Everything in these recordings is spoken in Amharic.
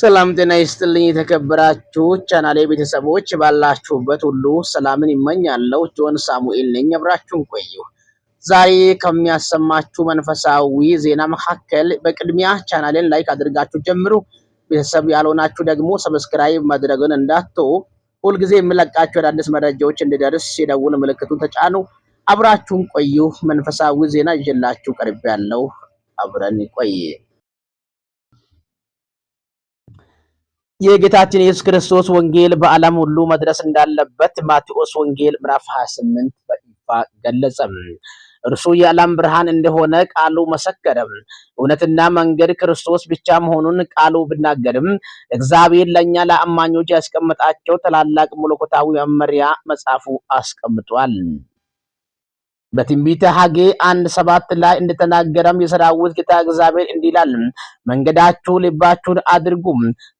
ሰላም ጤና ይስጥልኝ። የተከበራችሁ ቻናሌ ቤተሰቦች ባላችሁበት ሁሉ ሰላምን ይመኛለሁ። ጆን ሳሙኤል ነኝ። አብራችሁን ቆዩ። ዛሬ ከሚያሰማችሁ መንፈሳዊ ዜና መካከል በቅድሚያ ቻናሌን like አድርጋችሁ ጀምሩ። ቤተሰብ ያልሆናችሁ ደግሞ subscribe ማድረግን እንዳትተዉ። ሁልጊዜ የምለቃችሁ አዳዲስ መረጃዎች እንዲደርስ የደውል ምልክቱን ተጫኑ። አብራችሁን ቆዩ። መንፈሳዊ ዜና ይዤላችሁ ቀርቤያለሁ። አብረን ቆይ። የጌታችን ኢየሱስ ክርስቶስ ወንጌል በዓለም ሁሉ መድረስ እንዳለበት ማቴዎስ ወንጌል ምዕራፍ 28 በይፋ ገለጸ። እርሱ የዓለም ብርሃን እንደሆነ ቃሉ መሰከረ። እውነትና መንገድ ክርስቶስ ብቻ መሆኑን ቃሉ ብናገርም እግዚአብሔር ለእኛ ለአማኞች ያስቀመጣቸው ታላላቅ መለኮታዊ መመሪያ መጽሐፉ አስቀምጧል። በትንቢተ ሐጌ 1:7 ላይ እንደተናገረም የሰራዊት ጌታ እግዚአብሔር እንዲህ ይላል፣ መንገዳችሁ ልባችሁን አድርጉ።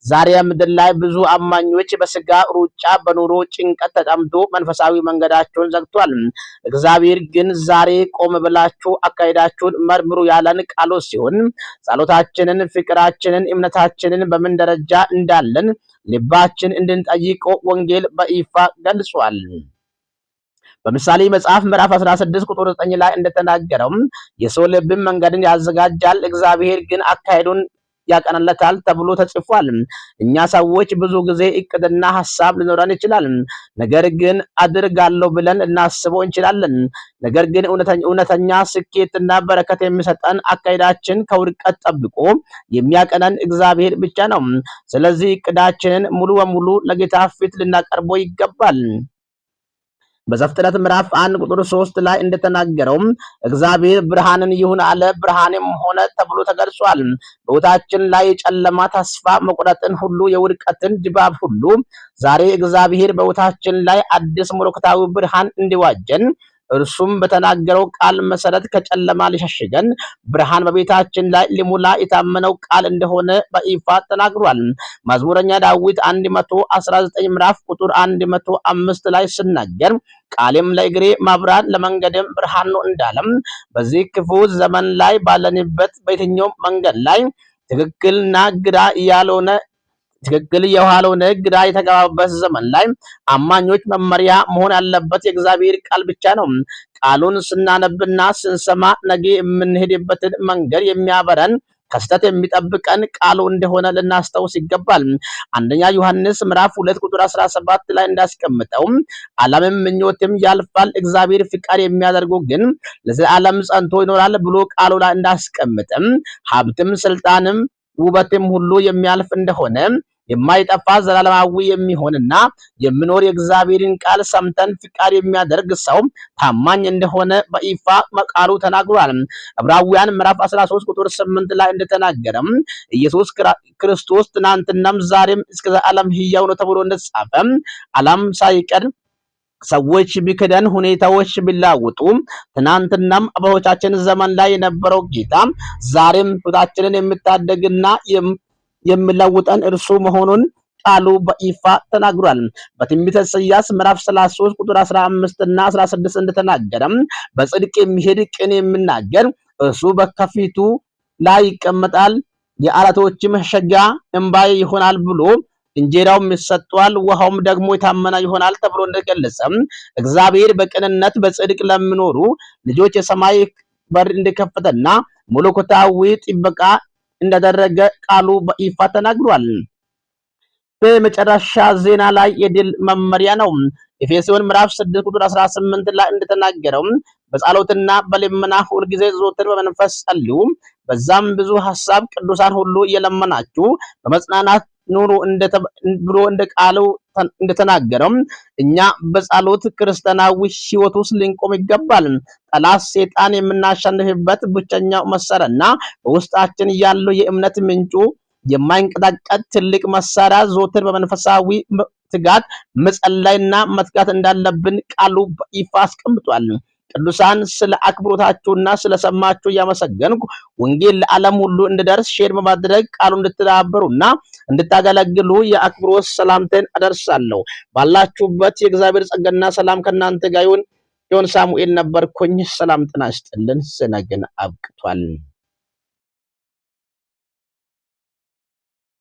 ዛሬ ምድር ላይ ብዙ አማኞች በስጋ ሩጫ፣ በኑሮ ጭንቀት ተጠምዶ መንፈሳዊ መንገዳቸውን ዘግቷል። እግዚአብሔር ግን ዛሬ ቆም ብላችሁ አካሄዳችሁን መርምሩ ያለን ቃሉ ሲሆን ጸሎታችንን፣ ፍቅራችንን፣ እምነታችንን በምን ደረጃ እንዳለን ልባችን እንድንጠይቀው ወንጌል በይፋ ገልጿል። በምሳሌ መጽሐፍ ምዕራፍ 16 ቁጥር 9 ላይ እንደተናገረው የሰው ልብን መንገድን ያዘጋጃል፣ እግዚአብሔር ግን አካሄዱን ያቀናለታል ተብሎ ተጽፏል። እኛ ሰዎች ብዙ ጊዜ እቅድና ሐሳብ ሊኖረን ይችላል። ነገር ግን አድርጋለሁ ብለን እናስበው እንችላለን። ነገር ግን እውነተኛ ስኬትና በረከት የሚሰጠን አካሄዳችን ከውድቀት ጠብቆ የሚያቀናን እግዚአብሔር ብቻ ነው። ስለዚህ እቅዳችንን ሙሉ በሙሉ ለጌታ ፊት ልናቀርበው ይገባል። በዘፍጥረት ምዕራፍ 1 ቁጥር 3 ላይ እንደተናገረው እግዚአብሔር ብርሃንን ይሁን አለ፣ ብርሃንም ሆነ ተብሎ ተገልጿል። በሕይወታችን ላይ የጨለማ ተስፋ መቁረጥን ሁሉ፣ የውድቀትን ድባብ ሁሉ ዛሬ እግዚአብሔር በሕይወታችን ላይ አዲስ መለኮታዊ ብርሃን እንዲዋጀን እርሱም በተናገረው ቃል መሰረት ከጨለማ ሊሸሽገን ብርሃን በቤታችን ላይ ሊሙላ የታመነው ቃል እንደሆነ በይፋ ተናግሯል። መዝሙረኛ ዳዊት 119 ምዕራፍ ቁጥር 105 ላይ ሲናገር ቃሌም ለእግሬ መብራት ለመንገድም ብርሃን ነው እንዳለም በዚህ ክፉ ዘመን ላይ ባለንበት በየትኛውም መንገድ ላይ ትክክልና ግራ ያልሆነ ትክክል የኋላው ግራ የተጋባበት ዘመን ላይ አማኞች መመሪያ መሆን ያለበት የእግዚአብሔር ቃል ብቻ ነው። ቃሉን ስናነብና ስንሰማ ነገ የምንሄድበትን መንገድ የሚያበረን ከስተት የሚጠብቀን ቃሉ እንደሆነ ልናስታውስ ይገባል። አንደኛ ዮሐንስ ምዕራፍ 2 ቁጥር 17 ላይ እንዳስቀምጠው ዓለምም ምኞትም ያልፋል፣ እግዚአብሔር ፍቃድ የሚያደርጉ ግን ለዘላለም ጸንቶ ይኖራል ብሎ ቃሉ ላይ እንዳስቀምጥም ሀብትም ስልጣንም ውበትም ሁሉ የሚያልፍ እንደሆነ የማይጠፋ ዘላለማዊ የሚሆንና የሚኖር የእግዚአብሔርን ቃል ሰምተን ፍቃድ የሚያደርግ ሰው ታማኝ እንደሆነ በይፋ ቃሉ ተናግሯል። ዕብራውያን ምዕራፍ 13 ቁጥር 8 ላይ እንደተናገረም ኢየሱስ ክርስቶስ ትናንትናም ዛሬም እስከ ዘላለም ሕያው ነው ተብሎ እንደተጻፈ ዓለም ሳይቀር ሰዎች ቢክደን ሁኔታዎች ቢላውጡ ትናንትናም አባቶቻችን ዘመን ላይ የነበረው ጌታ ዛሬም ሕይወታችንን የሚታደግና የሚለውጠን እርሱ መሆኑን ቃሉ በይፋ ተናግሯል። በትንቢተ ኢሳይያስ ምዕራፍ 33 ቁጥር 15 እና 16 እንደተናገረም በጽድቅ የሚሄድ ቅን የሚናገር እርሱ በከፊቱ ላይ ይቀመጣል፣ የዓለቶችም መሸሸጊያ እምባዬ ይሆናል ብሎ እንጀራውም ይሰጠዋል፣ ውሃውም ደግሞ የታመነ ይሆናል ተብሎ እንደገለጸ እግዚአብሔር በቅንነት በጽድቅ ለሚኖሩ ልጆች የሰማይ በር እንደከፈተና መለኮታዊ ጥበቃ እንዳደረገ ቃሉ በይፋ ተናግሯል። በመጨረሻ ዜና ላይ የድል መመሪያ ነው። ኤፌሶን ምዕራፍ 6 ቁጥር 18 ላይ እንደተናገረው በጸሎትና በልመና ሁልጊዜ ዘወትር በመንፈስ ጸልዩ፣ በዛም ብዙ ሐሳብ ቅዱሳን ሁሉ እየለመናችሁ በመጽናናት ኑሩ ብሎ እንደ ቃሉ እንደተናገረው እኛ በጸሎት ክርስቲያናዊ ሕይወት ውስጥ ልንቆም ይገባል። ጠላት ሰይጣን የምናሸንፍበት ብቸኛው መሳሪያና በውስጣችን ያለው የእምነት ምንጩ የማይንቀጠቀጥ ትልቅ መሳሪያ ዘወትር በመንፈሳዊ ትጋት መጸለይና መትጋት እንዳለብን ቃሉ በይፋ አስቀምጧል። ቅዱሳን ስለ አክብሮታችሁና ስለሰማችሁ እያመሰገንኩ ወንጌል ለዓለም ሁሉ እንዲደርስ share በማድረግ ቃሉ እንድትተባበሩና እንድታገለግሉ የአክብሮት ሰላምታን አደርሳለሁ። ባላችሁበት የእግዚአብሔር ጸጋና ሰላም ከእናንተ ጋር ይሁን። ጆን ሳሙኤል ነበርኩኝ። ሰላም ጤና ይስጥልን። ዜና ግን አብቅቷል።